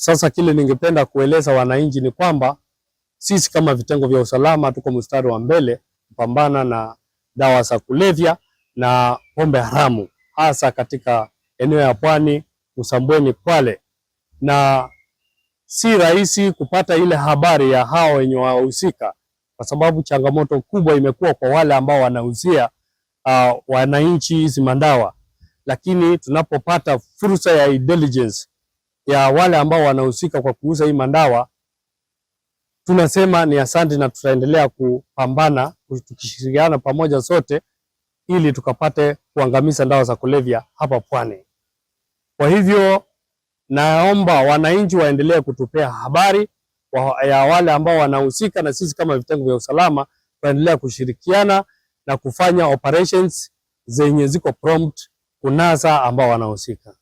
Sasa kile ningependa kueleza wananchi ni kwamba sisi kama vitengo vya usalama tuko mstari wa mbele kupambana na dawa za kulevya na pombe haramu, hasa katika eneo ya Pwani, Msambweni, Kwale, na si rahisi kupata ile habari ya hao wenye wahusika, kwa sababu changamoto kubwa imekuwa kwa wale ambao wanauzia wananchi hizi mandawa, lakini tunapopata fursa ya intelligence ya wale ambao wanahusika kwa kuuza hii mandawa, tunasema ni asante, na tutaendelea kupambana tukishirikiana pamoja sote ili tukapate kuangamiza dawa za kulevya hapa Pwani. Kwa hivyo naomba wananchi waendelee kutupea habari ya wale ambao wanahusika, na sisi kama vitengo vya usalama tuendelea kushirikiana na kufanya operations zenye ziko prompt kunasa ambao wanahusika.